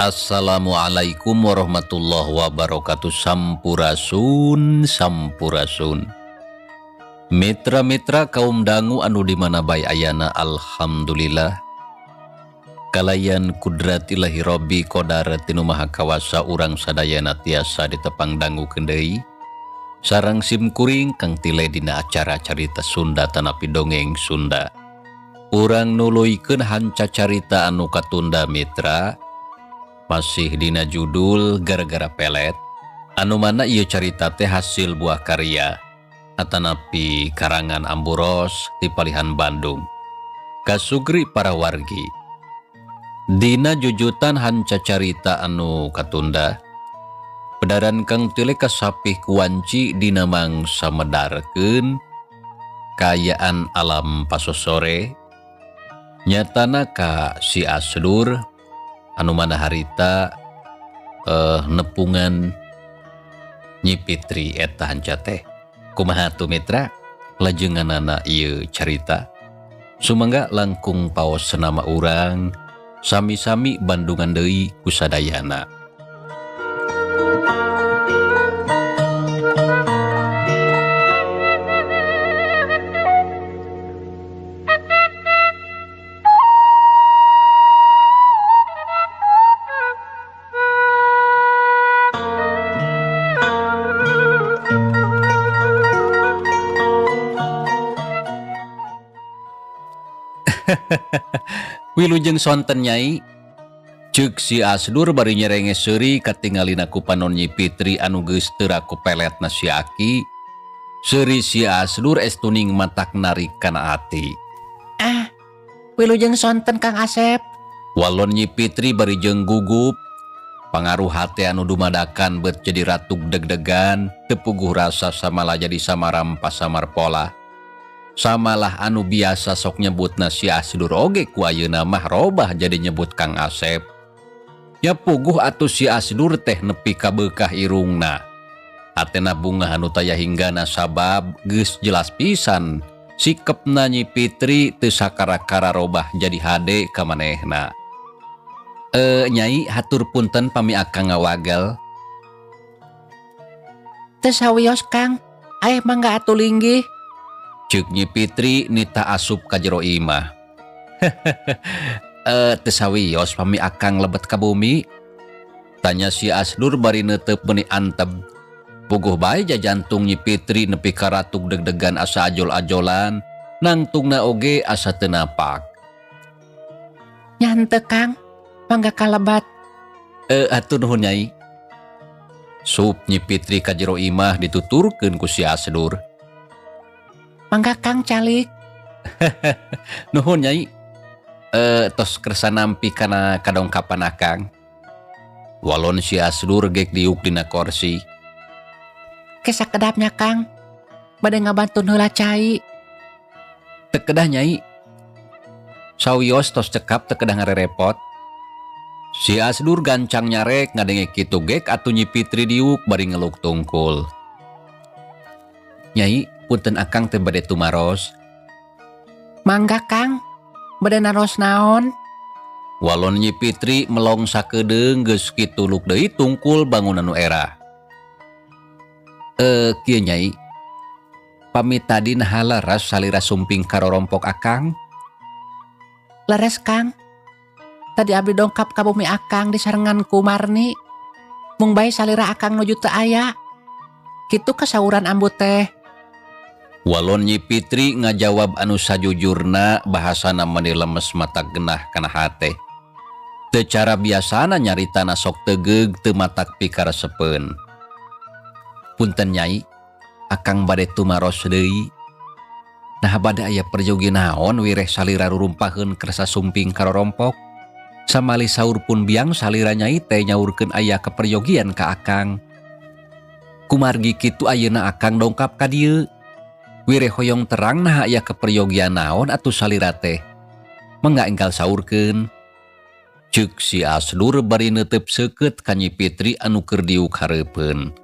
Assalamualaikum warahmatullahi wabarakatuh. Sampurasun, sampurasun. Mitra-mitra kaum dangu anu di mana bae ayana, alhamdulillah. Kalayan kudrat ilahi Robbi kodar tinu maha kawasa urang sadayana tiasa ditepang dangu deui. Sareng sim kuring Kang Tile dina acara carita Sunda tanapi dongeng Sunda. Urang nuluykeun hanca carita anu katunda, mitra. Masih dina judul Gara-gara Pelet, anu mana ieu carita teh hasil buah karya atanapi karangan Amburos di Palihan Bandung. Kasugri para wargi, dina jujutan hanca carita anu katunda, pedaran Kang Tile kasapih kuanci dina mangsa medarkeun kaayaan alam pasosore, nyatana ka si Asdur anu mana harita nepungan Nyi Fitri eta hanca teh. Kumaha tuh, mitra, lajenganana ieu carita? Sumangga langkung paos senama urang sami-sami bandungan deui kusadayana. "Wilujeng sonten, Nyai," cek si Asdur bari nyerenge seuri katingalina ku panon Nyi Fitri anu geus teu ku peletna si Aki. Seuri si Asdur estuning matak narik kana ati. Ah, wilujeng sonten, Kang Asep. Walon Nyi Fitri bari jeung gugup. Pangaruh hate anu dumadakan bet jadi ratuk deg-degan, teu puguh rasa samalah jadi samaram pasamar pola. Samalah anu biasa sok nyebutna si Asdur oge ku ayeuna mah robah jadi nyebut Kang Asep. Ya puguh atuh si Asdur teh nepi ka beukah irungna. Hatena bungah anu taya hinggana sabab geus jelas pisan sikepna Nyi Fitri teu sakara-kara robah jadi hade ka manehna. "Eh, Nyai, hatur punten pami akang ngawagel." Teu sawios, Kang. Aeh, mangga atuh linggih. Cek Nyi Fitri nita asup ka jero imah. "Eh, teu sawios pami akang lebet ka bumi?" Tanya si Asdur bari neuteup meuni anteb. Puguh bae jantung Nyi Fitri nepi ka ratuk deg-degan asa ajol-ajolan, nangtungna oge asa teu napak. Nya henteu, Kang. Mangga kalebat. "Eh, hatur nuhun, Nyai." Sup Nyi Fitri ka jero imah dituturkeun ku si Asdur. Mangga, Kang, calik. "Nuhun, Nyai. Eh, tos kersa nampi kana kadongkapan akang." Walon si Asdur gek diuk dina korsi. Ke sakedap nya, Kang. Bade ngabantun heula cai. "Teu kedah, Nyai. Sawios tos cekap, teu kedah ngarerepot." Si Asdur gancang nyarek. Ngadenge kitu gek atuh Nyi Fitri diuk bari ngeluk tungkul. "Nyai, punten akang teh bade tumaros." Mangga, Kang. Bade naros naon? Walon Nyi Fitri melong sakedeung, geus kitu luk deui tungkul bangunan nu era. "Eh, kieu, Nyai. Pami tadi naha leres salira sumping ka rorompok akang?" Leres, Kang. Tadi abdi dongkap ka bumi akang disarengan ku Marni. Mung bae salira akang nuju teu aya. Kitu kasauran ambu teh. Walon Nyi Fitri ngajawab anu sajujurna, bahasana meni lemes matak genah kana hate. Teu cara biasana nyaritana sok tegeug, teu matak pikaresepeun. Punten, Nyai, akang bade tumaros deui. Nah, bade aya peryogi naon wireh salira rurumpaheun kersa sumping karorompok? Samali saur pun biang salira Nyai teh nyaurkeun aya keperyogian ka akang. Kumargi kitu ayeuna akang dongkap ka dieu. Wireh hoyong terang nah aya keperyogian naon atuh salira teh. Mangga enggal saurkeun. Ceuk si Asdur bari neuteup seukeut ka Nyi Fitri anu keur diuk hareupeun.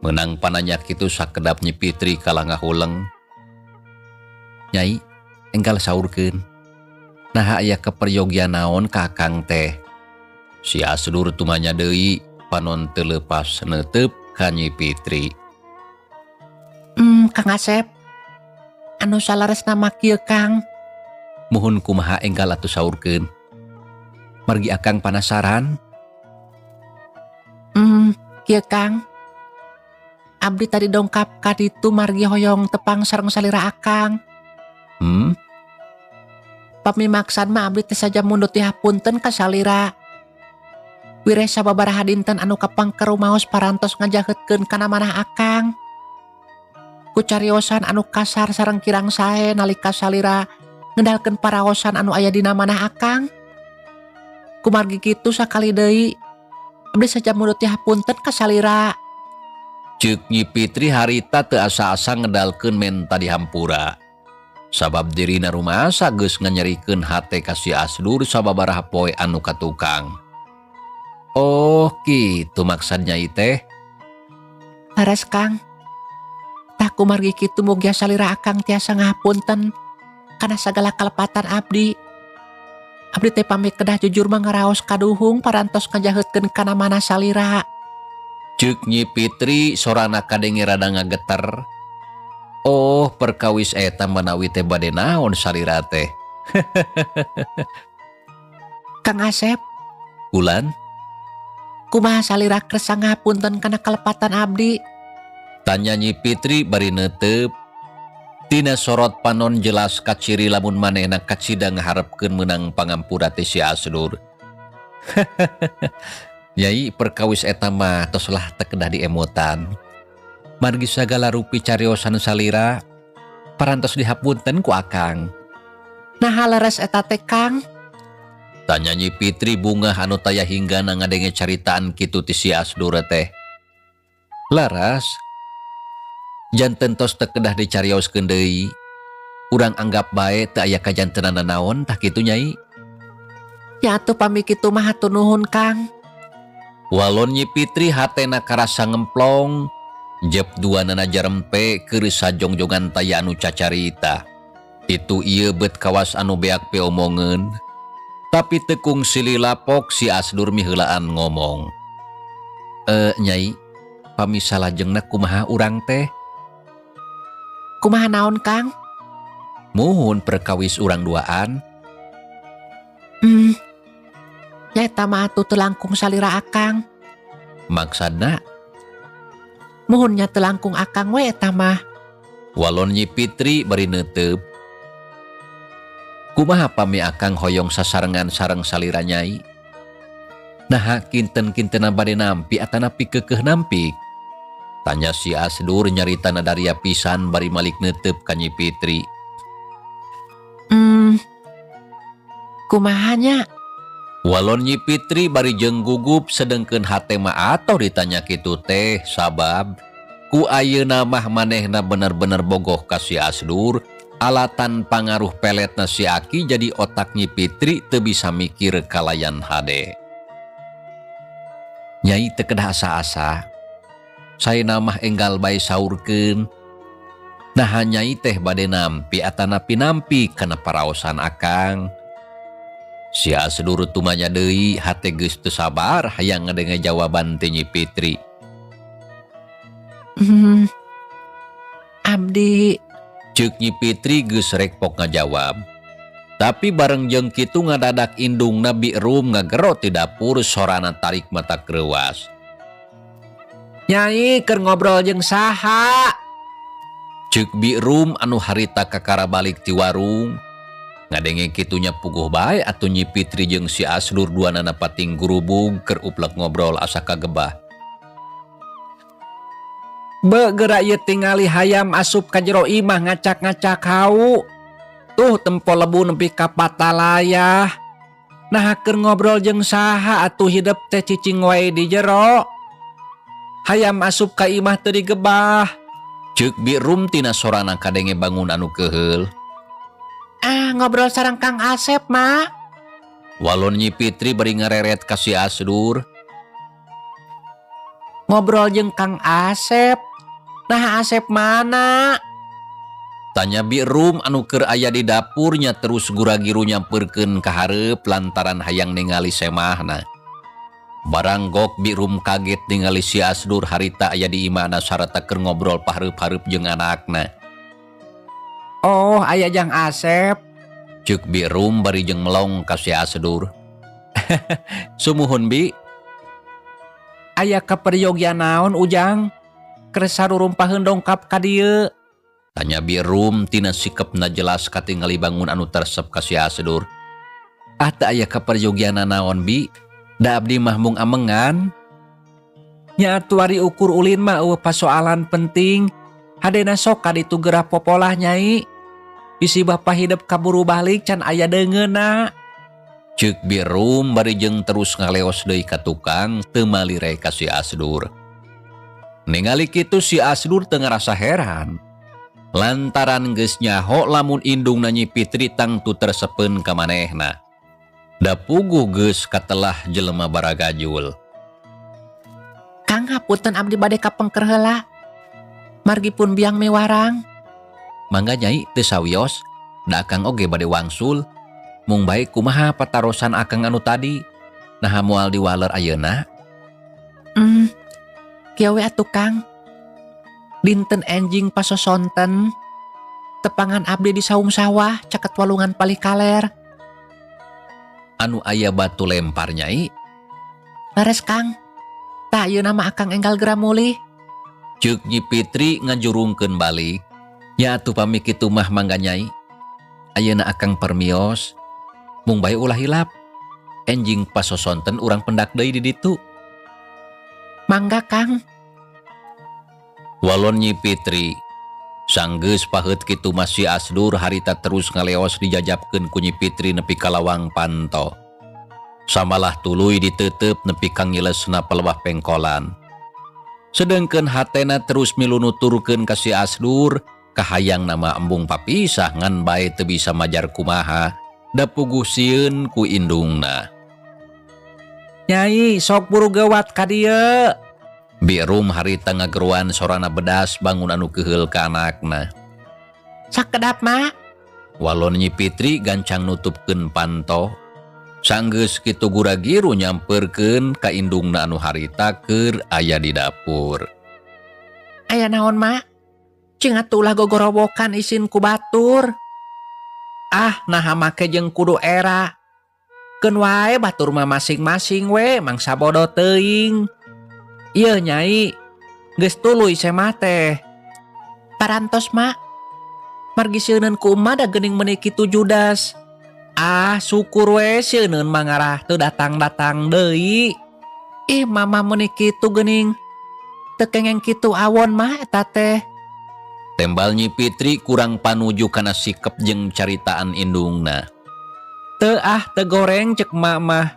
Meunang pananya kitu sakedap Nyi Fitri kalah ngahuleng. Nyai, enggal saurkeun. Naha aya keperyogian naon ka akang teh? Si Asdur tumanya deui, panon teu leupas neuteup ka Nyi Fitri. Kang Asep. Anu salaresna mah kieu, Kang. Muhun, kumaha, enggal atuh saurkeun. Margi akang panasaran. Kieu, Kang. Abdi tadi dongkap ka ditu margi hoyong tepang sareng salira akang. Pami maksad mah abdi teh saja mundut dihapunten ka salira. Wireh sababaraha dinten anu kapangker rumaos parantos ngajaheutkeun kana manah akang. Ku cariosan anu kasar sareng kirang sae nalika salira ngedalkeun paraosan anu aya dina manah akang. Kumargi kitu sakali deui abdi saja mundut dihapunten ka salira. Ceuk Nyi Fitri harita teu asa-asa ngedalkeun menta dihampura. Sabab dirina rumasa geus nganyerikeun hate ka si Asdur sababaraha poe anu katukang. Oh, kitu maksud Nyai teh. Leres, Kang. Tah, kumargi kitu mugia salira akang tiasa ngahapunten kana sagala kalepatan abdi. Abdi teh pami kedah jujur mah ngaraos kaduhung parantos ngajaheutkeun kana manah salira. Ceuk Nyi Fitri sorana kadenge rada ngageter. Oh, perkawis eta manawi teh bade naon salira teh? Kang Asep, Ulan, kumaha salira kersa ngahapunten kana kalepatan abdi? Tanya Nyi Fitri bari neuteup. Tina sorot panon jelas kaciri lamun manehna kacida ngaharepkeun meunang pangampura ti si Asdur. Nyai, perkawis eta mah tos lah teu kedah diemutan. Margi sagala rupi cariosan salira parantos dihapunten ku akang. Nah, leres eta teh, Kang? Tanya Nyi Fitri bungah anu taya hinggana ngadenge caritaan kitu ti si Asdur teh. Laras. Janten tos teu kedah dicarioskeun deui. Urang anggap bae teu aya kajantenan naon, tah kitu, Nyai. Ya atuh, pami kitu mah hatur nuhun, Kang. Walon Nyi Fitri hatena karasa ngemplong, jep duanana jarempe keur sajongjongan taya anu cacarita. Itu ieu bet kawas anu beak piomongeun. Tapi teu kungsi lapok si Asdur miheulaan ngomong. Eh, Nyai, pami salajengna kumaha urang teh? Kumaha naon, Kang? Muhun, perkawis urang duaan. Nya eta mah atuh teu langkung salira akang. Maksudna? Muhun nya teu langkung akang we eta mah. Walon Nyi Fitri bari neuteup. Kumaha pami akang hoyong sasarengan sareng salira, Nyai? Naha kinten-kintena bade nampi atanapi keukeuh nampik? Tanya si Asdur nyaritana daria pisan bari malik neuteup ka Nyi Fitri. Kumaha nya? Walon Nyi Fitri bari jeung gugup, sedengkeun hate mah atoh ditanya kitu teh, sabab ku ayeuna mah manehna bener-bener bogoh ka si Asdur. Alatan pangaruh peletna si Aki jadi otak Nyi Fitri teu bisa mikir kalayan hade. Nyai teu kedah asa-asa. Saena mah enggal bae saurkeun. Nah, Nyai teh bade nampi atanapi nampi kana paraosan akang? Si Asdur tumanya deui, hate geus teu sabar hayang ngadenge jawaban ti Nyi Fitri. Abdi Ceuk Nyi Fitri geus rek pok ngajawab. Tapi bareng jeung kitu ngadadak indungna Bi Rum ngagero ti dapur, sorana tarik matak reuwas. Nyai keur ngobrol jeung saha? Cek Bi Rum anu harita kakara balik ti warung. Ngadenge kitu nya puguh bae atuh Nyi Fitri jeung si Asdur duanana pating gurubug keur uplek ngobrol asa kagebah. Be geura ieu tingali hayam asup ka jero imah ngacak-ngacak hau. Tuh tempo lebu nepi ka patalayah. Nah keur ngobrol jeung saha atuh hidep teh cicing wae di jero. Hayam asup ka imah teu digebah. Cek Bi Rum tina sorana kadenge bangun anu keheul. Ah, ngobrol sareng Kang Asep, Mak. Walon Nyi Fitri bari ngareret ka si Asdur. Ngobrol jeung Kang Asep. Nah, Asep mana? Tanya Bi Rum anu keur aya di dapurnya terus gura-giru nyamperkeun ka hareup lantaran hayang ningali semahna. Baranggok Bi Rum kaget ningali si Asdur harita aya di imahna sarta keur ngobrol pahareup-hareup jeung anakna. Oh, aya jang Asep. Cek Bi Rum bari jeung melong ka si Asdur. Sumuhun Bi. Aya kaperyogian naon Ujang? Keur sarurumpaheun dongkap ka dieu. Tanya Bi Rum tina sikepna jelas katingali bangun anu teresep ka si Asdur. Ah, teu aya kaperyogian naon Bi? Da abdi mah mung amengan. Nya atuh ari ukur ulin mah eueuh pasoalan penting. Hadena sok ka ditu geura popolah Nyai. Bisi bapa hidep kaburu balik can aya deungeunna. Ceuk Bi Rum bari jeung terus ngaleos deui ka tukang teu malire ka si Asdur. Ningali kitu si Asdur teu ngarasa heran. Lantaran geus nyaho lamun indungna Nyi Fitri tangtu tersepeun ka manehna. Da puguh geus katelah jelema baragajul. Kang hapunten abdi bade ka pengker heula. Margi pun biang miwarang. Mangga Nyai teu sawios, da akang oge bade wangsul. Mung bae kumaha patarosan akang anu tadi? Naha moal diwaler ayeuna? Kieu we atuh Kang. Dinten enjing pasosonten. Tepangan abdi di saung sawah caket walungan palih kaler. Anu aya batu lempar Nyai? Leres Kang. Tah ayeuna mah akang enggal geura mulih. Ceuk Nyi Fitri ngajurungkeun balik. Nya atuh pami kitu mah mangga Nyai. Ayeuna akang permios. Mung bae ulah hilap. Enjing pasosonten urang pendak deui di ditu. Mangga Kang. Walon Nyi Fitri. Sanggeus paheut kitu mah si Asdur harita terus ngaleos dijajabkeun ku Nyi Fitri nepi ka lawang panto. Samalah tuluy ditetep nepi ka ngilesna palebah pengkolan. Sedengkeun hatena terus milu nuturkeun ka si Asdur, kahayang nama embung papisah ngan bae teu bisa majar kumaha, da puguh sieun ku indungna. Nyai sok buru gewat ka dieu. Bi Rum harita ngageruan sorana bedas bangun anu keheul ka anakna. Sakedap Mak. Walon Nyi Fitri gancang nutupkeun panto. Sanggeus kitu gura-giru nyamperkeun ka indungna anu harita keur aya di dapur. Aya naon Mak? Cing atuh ulah gogorowokan isin ku batur. Ah, naha make jeung kudu era. Keun wae batur mah masing-masing we mangsa bodoh teuing. Ieu Nyai, geus tuluy semah teh. Parantos Mak. Margi sieuneun ku emak da geuning meuni kitu judas. Ah, syukur we sieuneun mah ngarah teu datang-datang deui. Ih, mama meuni kitu geuning. Teu kengeng kitu awon mah eta teh. Tembal Nyi Fitri kurang panuju kana sikep jeung caritaan indungna. Teu ah, teu goreng cek mak mah.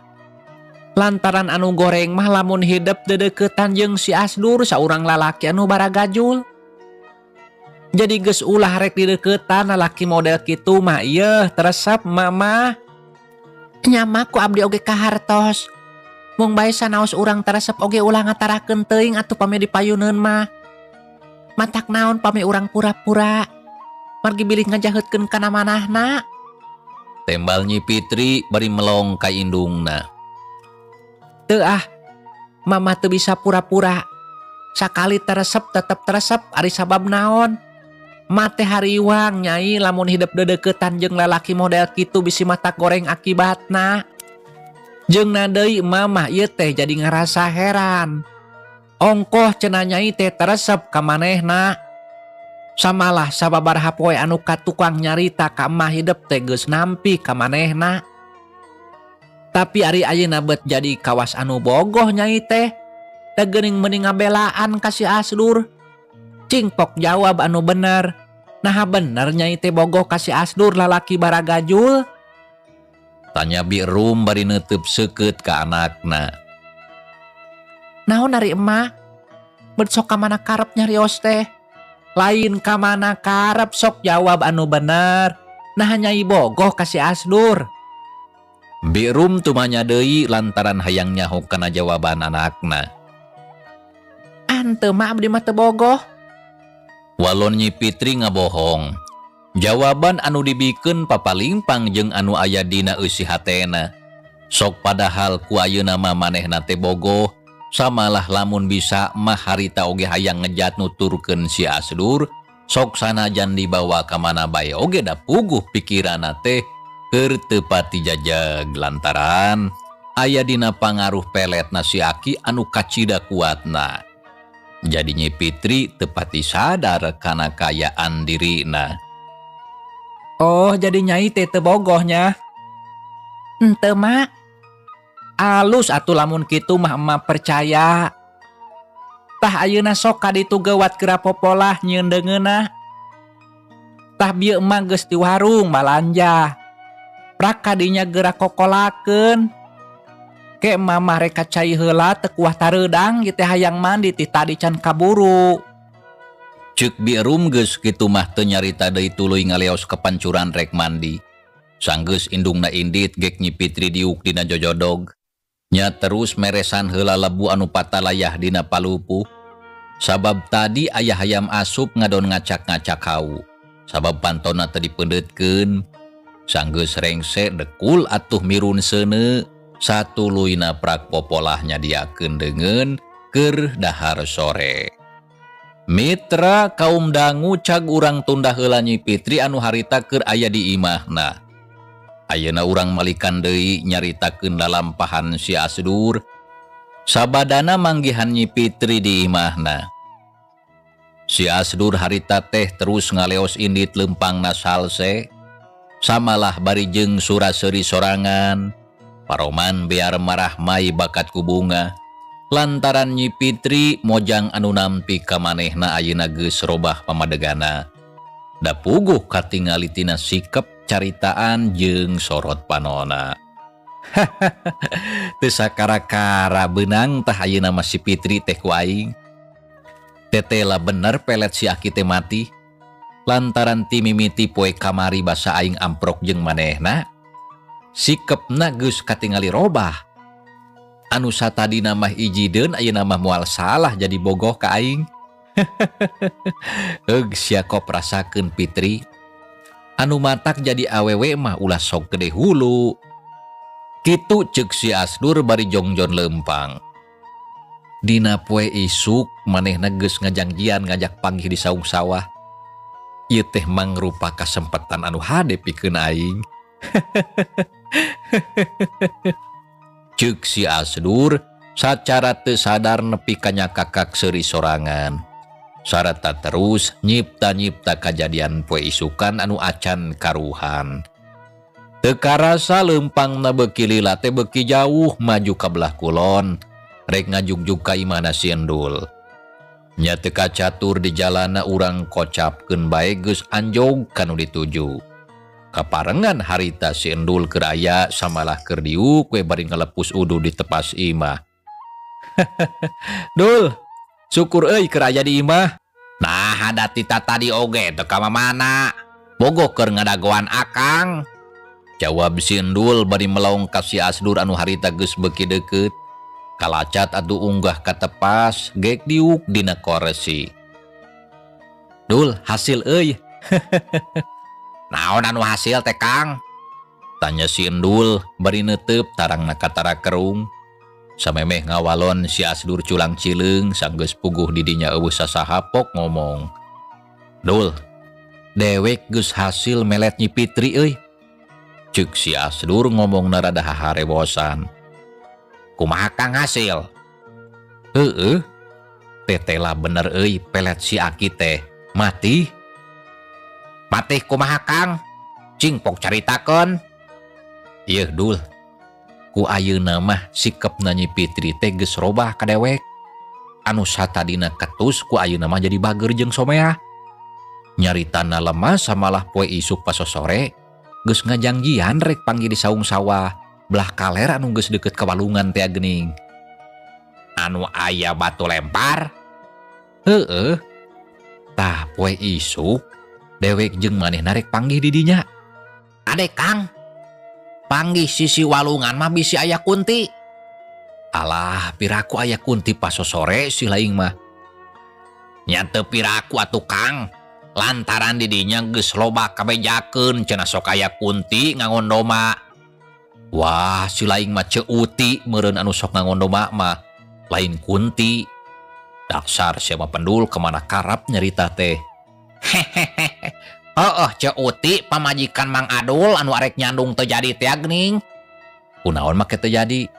Lantaran anu goreng mah lamun hidep dedeukeutan jeung si Asdur saurang lalaki anu baragajul. Jadi geus ulah rek dideuketan lalaki model kitu mah ieu teresep mak mah. Nya mah ku abdi oge kahartos. Mung bae sanaos urang teresep oge ulah ngatarakeun teuing atuh pami dipayuneun mah. Matak naon pami urang pura-pura. Margi bilih ngajaheutkeun kana manahna. Tembal Nyi Fitri bari melong ka indungna. Teu ah, mama teu bisa pura-pura. Sakali teresep tetep teresep ari sabab naon. Mate hariwang Nyai lamun hidep dedeukeutan jeung lalaki model kitu bisi mata goreng akibatna. Jeung na deui mamah ieu teh jadi ngarasa heran. Ongkoh cenah Nyai teh teresep ka manehna. Samalah sababaraha poe anu ka tukang nyarita ka emak hidep teh geus nampi ka manehna. Tapi ari ayeuna bet jadi kawas anu bogoh Nyai teh. Da geuning meuning ngabelaan ka si Asdur. Cing pok jawab anu bener. Naha bener Nyai teh bogoh ka si Asdur lalaki baragajul? Tanya Bi Rum bari neuteub seukeut ka anakna. Naon ari emak? Bet sok ka mana karep nyarios teh? Lain ka mana karep, sok jawab anu bener. Naha Nyai bogoh ka si Asdur? Bi Rum tumanya deui lantaran hayang nyaho kana jawaban anakna. Henteu mah, abdi mah teu bogoh. Walon Nyi Fitri ngabohong. Jawaban anu dibikeun papalingpang jeung anu aya dina eusi hatena. Sok padahal ku ayeuna mah manehna teh bogoh, samalah lamun bisa mah harita oge hayang ngejat nuturkeun si Asdur, sok sanajan dibawa ka mana bae oge da puguh pikiranna teh keur teu pati jajag lantaran aya dina pangaruh peletna si Aki anu kacida kuatna. Jadi Nyi Fitri teu pati sadar kana kaayaan dirina. Oh, jadi Nyai teh teu bogohnya. Henteu, Mak. Alus atuh lamun kitu mah emak percaya. Tah ayeuna sok ka ditu geuwat geura popolah nyieun deungeunna. Tah bieu emak geus di warung balanja. Prak kadinya geura kokolakeun. Ke emak mah rek ka cai heula teu kuah tareudang ieu teh hayang mandi ti tadi can kaburu. Ceuk Bi Rum geus kitu mah teu nyarita deui tuluy ngaleos ka pancuran rek mandi. Sanggeus indungna indit gek Nyi Fitri diuk dina jojodog. Nya terus meresan heula lebu anu patalayah dina palupuh. Sabab tadi ayah hayam asup ngadon ngacak-ngacak hau. Sabab pantona teu dipeundeutkeun. Sanggeus rengse dekul atuh mirun seuneu. Satuluyna prak popolah nyadiakeun deungeun keur dahar sore. Mitra kaum dangu cag urang tunda heula Nyi Fitri anu harita keur aya di imahna. Ayeuna urang malikan deui nyaritakeun lalampahan si Asdur. Sabadana manggihan Nyi Fitri di imahna. Si Asdur harita teh terus ngaleos indit lempangna salse. Samalah bari jeung sura-seuri sorangan. Paroman biar marah mai bakat ku bunga. Lantaran Nyi Fitri mojang anu nampi ka manehna ayeuna geus robah pamadegana. Da puguh katingali tina sikep caritaan jeung sorot panona. Teu sakara-kara beunang tah ayeuna mah si Fitri teh ku aing. Tetela bener pelet si Aki teh mati. Lantaran ti mimiti poe kamari basa aing amprok jeung manehna. Sikepna geus katingali robah. Anu satadina mah ijideun ayeuna mah moal salah jadi bogoh ka aing. Eug sia kop rasakeun Fitri. Anu matak jadi awewe mah ulah sok gede hulu. Kitu ceuk si Asdur bari jongjon lempang. Dina poe isuk manehna geus ngajangjian ngajak panggih di saung sawah. Ieu teh mangrupa kasempatan anu hade pikeun aing. Ceuk si Asdur sacara teu sadar nepi ka nyakakak seuri sorangan. Sarata terus nyipta-nyipta kajadian poe isukan anu acan karuhan. Teu karasa lempangna beuki lila teh beuki jauh maju ka belah kulon, rek ngajugjug ka imahna si Endul. Nya teu kacatur di jalana urang kocapkeun bae geus anjog kanu dituju. Kaparengan harita si Endul keur aya samalah keur diuk we bari ngalepus udu di tepas imah. Dul, syukur euy keur aya di imah. Nah, ada tita tadi oge teu ka mamana. Bogoh keur ngadagoan akang. Jawab si Endul bari melong ka si Asdur anu harita geus beuki deukeut. Kalacat atuh unggah ka tepas gek diuk dina koresi. Dul, hasil euy. Naon anu hasil teh Kang? Tanya si Endul bari neuteup tarangna katara kerung. Samemeh ngawalon si Asdur culang cileung sanggeus puguh di dinya eueuh sasaha pok ngomong. Dul, dewek geus hasil melet Nyi Fitri euy. Ceuk si Asdur ngomong rada haharewosan. Kumaha Kang hasil? Heeh. Tetela bener euy pelet si Aki teh mati. Matih kumaha Kang? Cing pok caritakeun. Yeuh Dul. Ku ayeuna mah sikepna Nyi Fitri teh geus robah ka dewek. Anu satadina ketus ku ayeuna mah jadi bager jeung someah. Nyaritana lemas samalah poe isuk pasosore geus ngajangjian rek panggih di saung sawah belah kaler anu geus deukeut ka walungan teh geuning. Anu aya batu lempar? Heeh. Tah poe isuk dewek jeung manehna rek panggih di dinya. Ade Kang. Panggih sisi walungan mah bisi aya kunti. Alah, piraku aya kunti pasosore si laing mah. Nya teu piraku atuh Kang. Lantaran di dinya geus loba kabejakeun cenah sok aya kunti ngangon doma. Wah, si laing mah Ceu Uti meureun anu sok ngangon doma mah lain kunti. Daksar sia mah pendul kemana karap nyarita teh. Hehehe. Heeh, Ceu Uti pamajikan Mang Adul anu arek nyandung teu jadi teh geuning. Kunaon make teu jadi?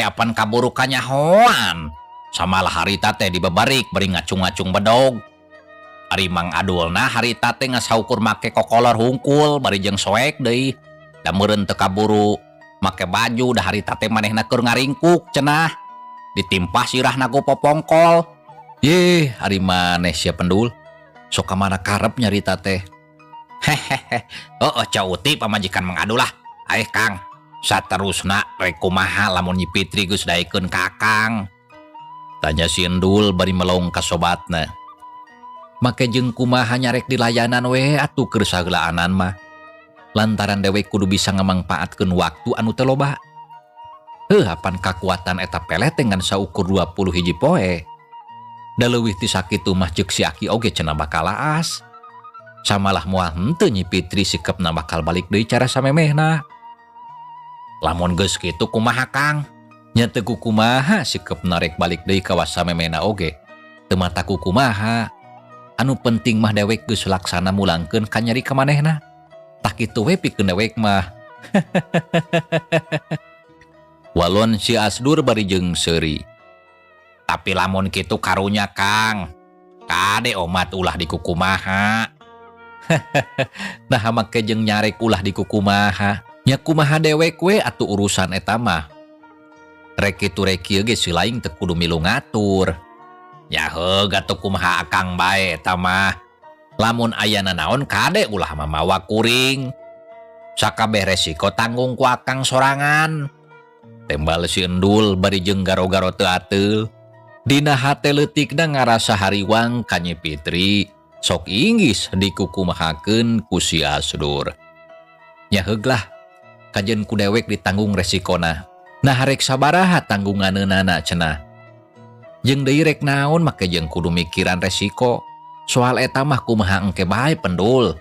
Apan kaburu kanyahoan. Samalah harita teh dibebarik bari ngacung-ngacung bedog. Ari Mang Adulna harita teh ngasaukur make kokolor hungkul bari jeung soek deui. Da meureun teu kaburu make baju da harita teh manehna keur ngaringkuk cenah. Ditimpah sirahna ku popongkol. Yeh, ari maneh sia pendul. Sok ka mana karep nyarita teh. Hehehe. Heeh, Ceu Uti pamajikan Mang Adul lah. Aeh Kang, saterusna rek kumaha lamun Nyi Fitri geus daekeun ka Akang? Tanya si Endul bari melong ka sobatna. Make jeung kumaha nyarek dilayanan we atuh keur saheulaanan mah. Lantaran dewek kudu bisa ngamangpaatkeun waktu anu teu loba. Heuh, apan kakuatan eta pelet teh ngan saukur 20 hiji poe. Da leuwih ti sakitu mah ceuk si Aki oge cenah bakal laas. Samalah moal henteu Nyi Fitri sikepna bakal balik deui cara samemehna. Lamun geus kitu kumaha Kang? Nya teu kukumaha sikepna rek balik deui ka wasamemehna oge. Teu mata kukumaha. Anu penting mah dewek geus laksana mulangkeun ka nyeri ka manehna. Tah kitu we pikeun dewek mah. Walon si Asdur bari jeung seuri. Tapi lamun kitu karunya Kang. Kade omat ulah dikukumaha. Nah make jeung nyarek ulah dikukumaha. Nya kumaha dewek we atuh urusan eta mah. Rek kitu rek kieu ge si laing teu kudu milu ngatur. Ya heuh atuh kumaha Akang bae eta mah. Lamun aya nanaon kade ulah mamawa kuring. Sakabeh resiko tanggung ku Akang sorangan. Tembal si Endul bari jeung garo-garo teu ateul. Dina hate leutikna ngarasa hariwang ka Nyi Fitri, sok inggis dikukumahakeun ku si Asdur. Nya heug lah, kajeun ku dewek ditanggung resikona. Nah rek sabaraha tanggunganeunana cenah. Jeung deui rek naon make jeung kudu mikiran resiko. Soal eta mah kumaha engke bae pendul.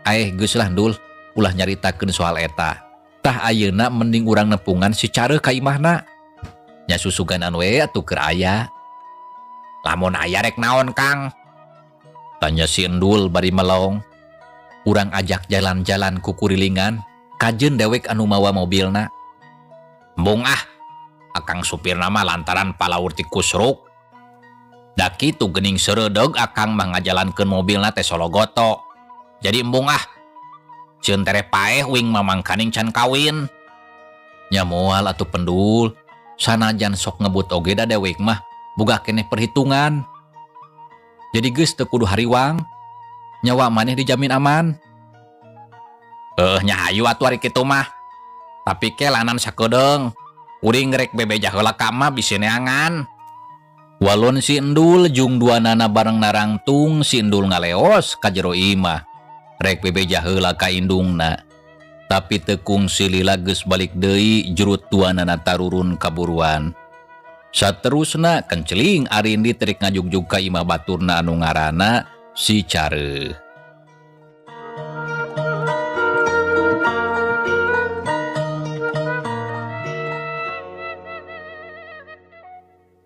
Aeh geus lah Ndul, ulah nyaritakeun soal eta. Tah ayeuna mending urang nepungan si Careuh ka imahna. Nya susuganan we atuh keur aya. Lamun aya rek naon Kang? Tanya si Endul bari melong. Urang ajak jalan-jalan ku kurilingan, kajeun dewek anu mawa mobilna. Embung ah, Akang supirna mah lantaran palaur ti kusruk. Da kitu geuning seureudeg Akang mah ngajalankeun mobilna teh sologoto. Jadi embung ah. Sieun tereh paeh uing mah mangkaning can kawin. Nya moal atuh pendul. Sanajan sok ngebut oge da dewek mah boga keneh perhitungan. Jadi geus teu kudu hariwang. Nyawa maneh dijamin aman. Nya hayu atuh ari kitu mah. Tapi ke lanan sakedeung. Kuring rek bebeja heula ka mah bisi neangan. Walon si Endul jung duanana bareng narangtung si Endul ngaleos ka jero imah. Rek bebeja heula ka indungna. Tapi tekung si lila geus balik deui jurut duanana tarurun kaburuan. Saterusna kenceling Arindi terik ngajugjug ka imah baturna anu ngaranna si Careuh.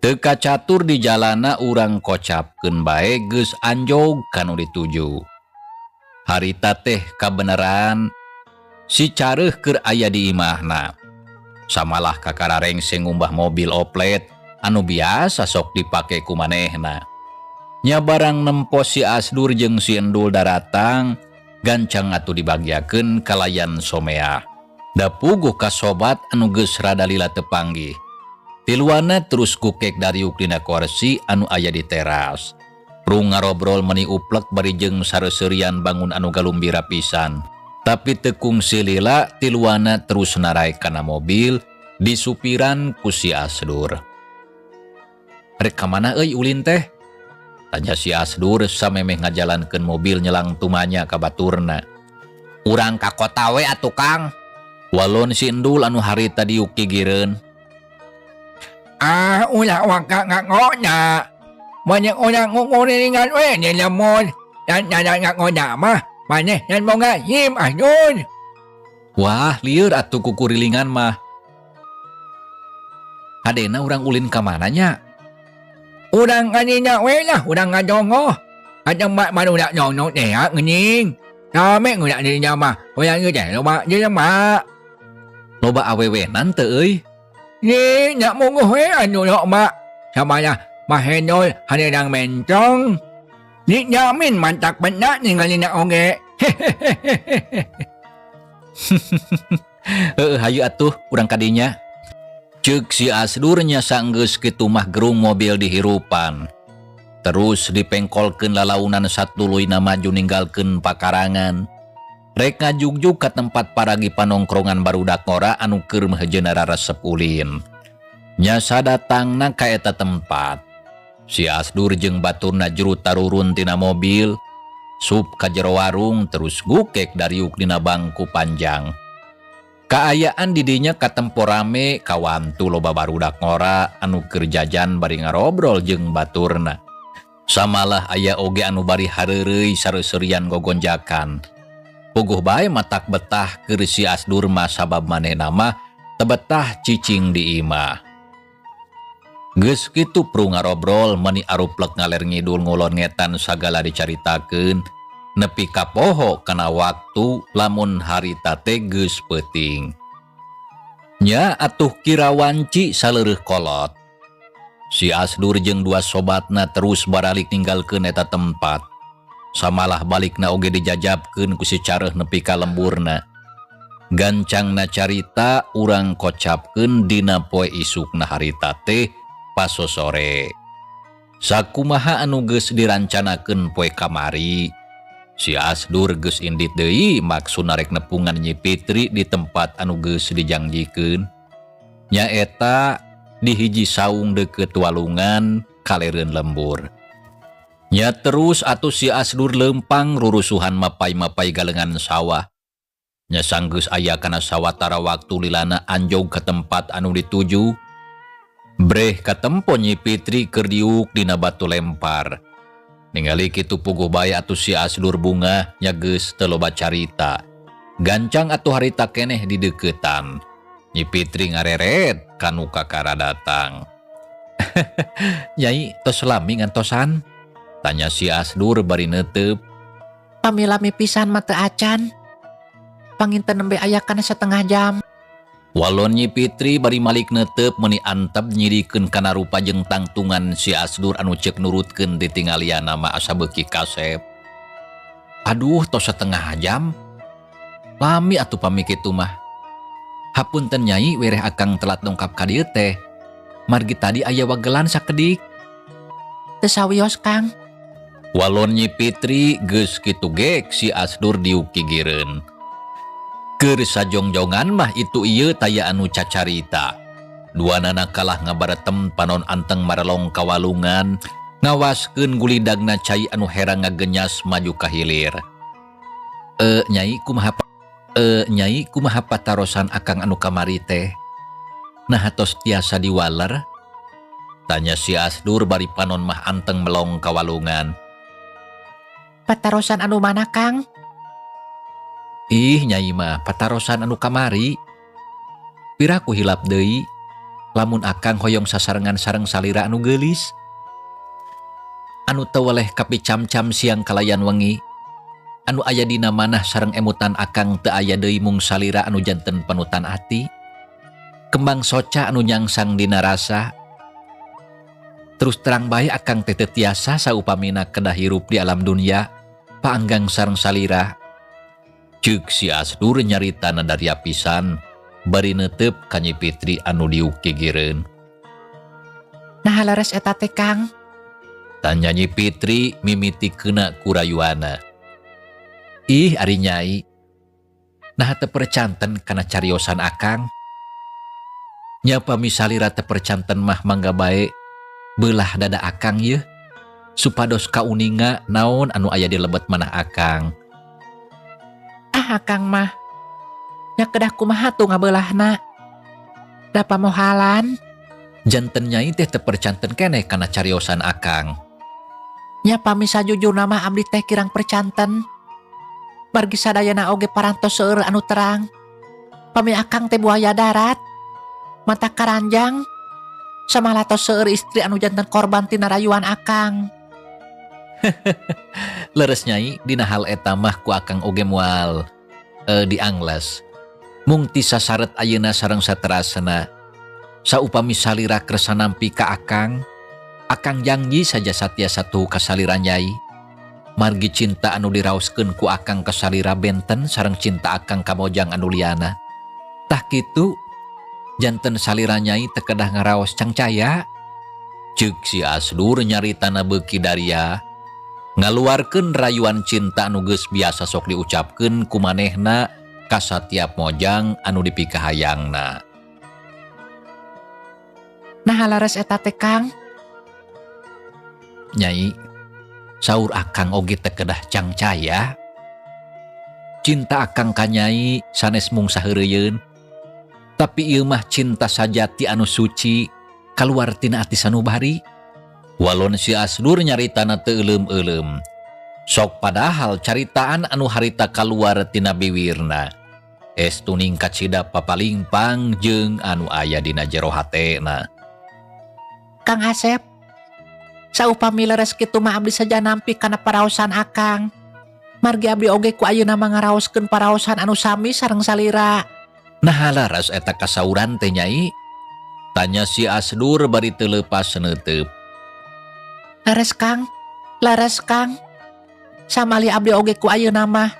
Teu kacatur di jalana urang kocapkeun bae geus anjog kanu dituju. Harita teh kabeneran si Careuh keur aya di imahna. Samalah kakara rengse ngumbah mobil oplet Anu biasa sok dipake ku manehna. Nya barang nempo si Asdur jeung si Endul daratang, gancang atuh dibagiakeun kalayan someah. Da puguh ka sobat anu geus rada lila teu panggih. Tiluana terus kukek dariuk dina korsi anu aya di teras. Prung ngarobrol meni uplek bari jeung sareuserian bangun anu galumbira pisan. Tapi teu kungsi lila tiluana terus naraek kana mobil disupiran ku si Asdur. Rek ka mana euy ulin teh? Tanya si Asdur samemeh ngajalankeun mobil nyelang tumanya ka baturna. Urang ka kota we atuh Kang. Walon si Endul anu harita diuk gigireun. Ah, ulah waka ngakonya. Banyak orang ngukurilingan we di lemon. Dan cara ngakonya mah maneh dan boga SIM Asdur. Wah, lieur atuh kukurilingan mah. Hadena urang ulin ka mana nya? Urang kadinya we lah, urang ngajongoh. Ada mak baru dak nyonok teh ya, geuning. Rame ngudak dirinya mah, urang ge teh loba jelema. Loba awewenan teu euy? Ye, nya munguh we anu loba. Samaya mahenol haredang mencong. Dijamin mantak benda ninggalina oge. Heeh, hayu atuh urang kadinya. Ceuk si Asdur nya sanggeus kitu mah gerung mobil dihirupan. Terus dipengkolkeun lalaunan satuluyna maju ninggalkeun pakarangan. Rek ngajugjug ka tempat paragi panongkrongan barudak ngora anu keur mehejeuna raresep ulin. Nya sadatangna ka eta tempat. Si Asdur jeung baturna juru tarurun tina mobil, sup ka jero warung terus gukek dariuk dina bangku panjang. Kaayaan didinya katempo rame kawantu loba barudak ngora anu keur jajan bari ngarobrol jeung baturna. Samalah aya oge anu bari hareureuy sareuserian gogonjakan. Puguh bae matak betah keur si Asdur mah sabab manehna mah teu betah cicing di imah. Geus kitu pru ngarobrol meni aruplek ngaler ngidul ngulon ngetan sagala dicaritakeun nepi ka poho kana waktu lamun harita teh geus peuting. Nya atuh kira wanci saleureuh kolot. Si Asdur jeung dua sobatna terus baralik ninggalkeun eta tempat. Samalah balikna oge dijajabkeun ku si careuh nepi ka lemburna. Gancangna carita urang kocapkeun dina poe isukna harita teh pasosore. Sakumaha anu geus dirancanakeun poe kamari. Si Asdur geus indit deui maksudna rek nepungan Nyi Fitri di tempat anu geus dijangjikeun. Nyaeta di hiji saung deukeut walungan kalereun lembur. Nya terus atuh si Asdur lempang rurusuhan mapai-mapai galengan sawah. Nya sanggeus aya kana sawatara waktu lilana anjog ka tempat anu dituju. Breh katempo Nyi Fitri keur diuk dina batu lempar. Ningali kitu puguh bae atuh si Asdur bungah nya geus teu loba carita. Gancang atuh harita keneh di deuketan. Nyi Fitri ngareret kanu kakara datang. Nyai tos lami ngantosan? Tanya si Asdur bari neuteup. Pami lami pisan mah teu acan. Panginten nembe aya kana setengah jam. Walon Nyi Fitri bari malik neuteup meuni antep nyirikeun kana rupa jeung tangtungan si Asdur anu ceuk nurutkeun ditinggaliana mah asa beuki kasep. Aduh, tos setengah jam. Lami atuh pami kitu mah. Hapunten Nyai wereh akang telat dongkap ka dieu teh. Margi tadi aya wagelan sakedik. Teu sawios Kang. Walon Nyi Fitri geus kitu gek si Asdur diuk gigireun. Keur sajongjongan mah itu ieu taya anu cacarita. Duanana kalah ngabaretem panon anteng marelong kawalungan, ngawaskeun gulidagna cai anu herang ngagenyas maju ka hilir. Nyai kumaha Nyai kumaha patarosan akang anu kamari teh? Nah tos tiasa diwaler? Tanya si Asdur bari panon mah anteng melong kawalungan. Patarosan anu mana Kang? Ih Nyai mah patarosan anu kamari. Piraku hilap deui lamun akang hoyong sasarengan sareng salira anu geulis. Anu teu weleh kapicamcam siang kalayan wengi. Anu aya dina manah sareng emutan akang teu aya deui mung salira anu janten panutan ati. Kembang soca anu nyangsang dina rasa. Terus terang bae akang teh teu tiasa saupamina kedah hirup di alam dunya paanggang sareng salira. Ceuk si Asdur nyaritana daria pisan bari neuteup ka Nyi Fitri anu diuk gigireun. Nah, leres eta teh, Kang? Tanya Nyi Fitri mimiti keuna ku rayuana. Ih, ari Nyai. Nah, teu percanten kana cariosan akang? Nya, pami salira teu percanten mah mangga bae beulah dada akang yeuh supados kauninga naon anu aya di lebet manah akang. Ah, akang mah. Nya kedah kumaha tuh ngabeulahna? Da pamohalan. Janten Nyai teh teu percanten keneh kana cariosan akang? Nya, pami sajujurna mah abdi teh kirang percanten. Margi sadayana oge parantos seueur anu terang. Pami akang teh buaya darat. Mata karanjang. Samalah tos seueur istri anu janten korban tina rayuan akang. Leres, Nyai, dina hal eta mah ku akang oge moal diangles. Mung ti sasaret ayeuna sareng saterasna. Saupami salira kersa nampi ka akang, akang janji saja satiasa tuhu ka salira Nyai. Margi cinta anu diraoskeun ku akang ka salira benten sareng cinta akang ka mojang anu liana. Tah kitu, janten salira Nyai teu kedah ngaraos cangcaya. Ceuk si Asdur nyaritana beuki daria ngaluarkeun rayuan cinta anu geus biasa sok diucapkeun ku manehna ka satiap mojang anu dipikahayangna. Nah, leres eta teh, Kang? Nyai, saur akang oge teu kedah cangcaya. Cinta akang ka Nyai sanes mung saheureuyeuun. Tapi ieu mah cinta sajati anu suci kaluar tina ati sanubari. Walon si Asdur nyaritana teu euleum-euleum. Sok padahal caritaan anu harita kaluar tina biwirna estu ningkat sida papalingpang jeung anu aya dina jero hatena. Kang Asep, saupami leres kitu mah abdi saja nampi kana paraosan akang. Margi abdi oge ku ayeuna mah ngaraoskeun paraosan anu sami sareng salira. Nah, laras eta kasauran teh, Nyai? Tanya si Asdur bari teu leupas neuteub. Leres, Kang, leres, Kang. Samali abdi oge ku ayeuna mah.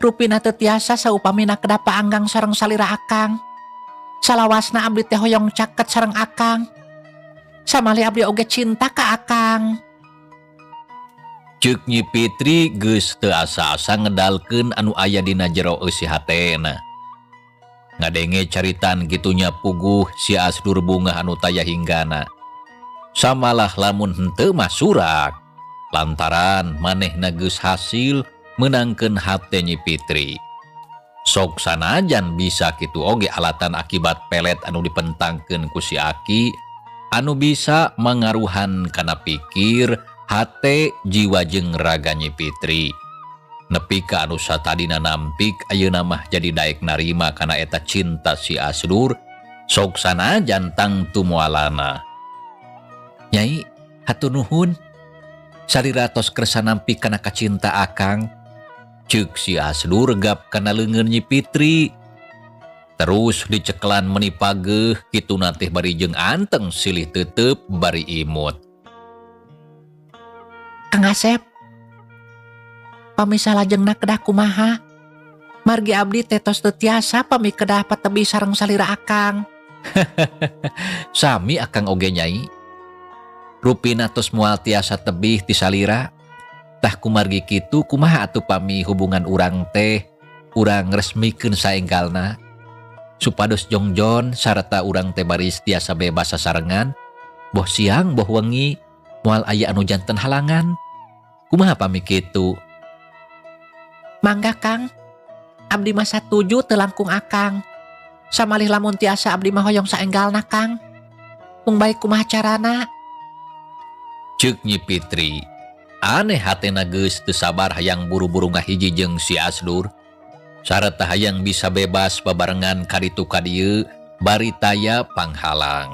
Rupina teu tiasa saupamina kedah paanggang sareng salira akang. Salawasna abdi teh hoyong caket sareng akang. Samali abdi oge cinta ka akang. Ceuk Nyi Fitri geus teu asa-asa ngedalkeun anu aya dina jero eusi hatena. Ngadenge caritaan kitunya puguh si Asdur bungah anu taya hinggana. Samalah lamun henteu mah surak. Lantaran manehna geus hasil menangkeun hate Nyi Fitri. Sok sanajan bisa kitu oge alatan akibat pelet anu dipentangkeun ku si Aki anu bisa mangaruhan kana pikir, hate, jiwa jeung raga Nyi Fitri. Nepi ka anu satadina nampik ayeuna mah jadi daek narima kana eta cinta si Asdur, sok sanajan tangtu mualana. Nyai, hatur nuhun. Salira tos kersa nampi kana kacinta akang. Ceuk si Asdur gap kana leungeun Nyi Fitri. Terus dicekelan meni pageuh kituna teh bari jeung anteng silih tetep bari imut. Kang Asep, pami salajengna kedah kumaha? Margi abdi teh tos teu tiasa pami kedah patebi sareng salira akang. Sami akang oge, Nyai. Rupina tos moal tiasa tebih ti salira. Tah, kumargi kitu kumaha atuh pami hubungan urang teh urang resmikeun saenggalna supados jongjon sarta urang teh baris tiasa bebas sasarengan, boh siang boh wengi moal aya anu janten halangan. Kumaha pami kitu? Mangga, Kang. Abdi mah satuju teu langkung akang. Samalih lamun tiasa abdi mah hoyong saenggalna, Kang. Mung baik kumaha carana? Ceuk Nyi Fitri. Aneh hatena geus teu sabar hayang buru-buru ngahiji jeung si Asdur sarta hayang bisa bebas babarengan kaditu kadieu bari taya panghalang.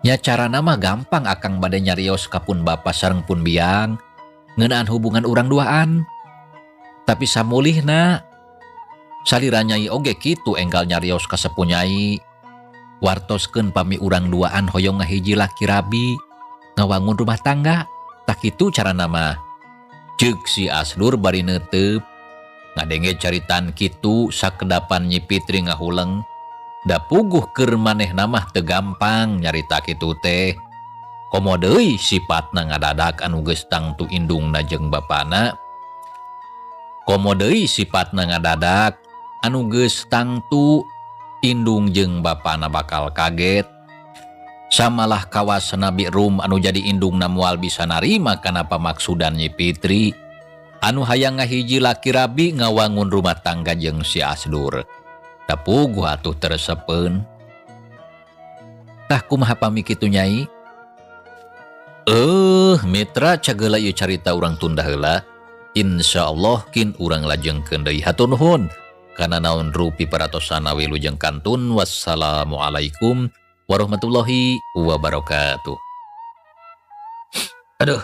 Nya, carana mah gampang. Akang bade nyarios ka pun bapa sareng pun biang ngeunaan hubungan urang duaan. Tapi samulihna salira Nyai oge kitu enggal nyarios ka sepuh Nyai. Wartoskeun pami urang duaan hoyong ngahiji laki rabi ngawangun rumah tangga. Tah kitu carana mah. Ceuk si Asdur bari neuteup. Ngadenge caritaan kitu sakedapan Nyi Fitri ngahuleng. Da puguh keur manehna mah teu gampang nyarita kitu teh. Komo deui sipatna ngadadak anu geus tangtu indungna jeung bapana. Komo deui sipatna ngadadak anu geus tangtu indung jeung bapana bakal kaget. Samalah kawas Nabi Rum anu jadi indungna moal bisa narima kana pamaksudan Nyi Fitri anu hayang ngahiji laki rabi ngawangun rumah tangga jeung si Asdur. Da puguh atuh teu resepeun. Tah kumaha pami kitu Nyai? Mitra cageula ieu carita urang tunda heula. Insyaallah kin urang lajengkeun deui. Hatur nuhun kana naon rupi paratosana wilujeng kantun. Wassalamualaikum warahmatullahi wabarakatuh. Aduh.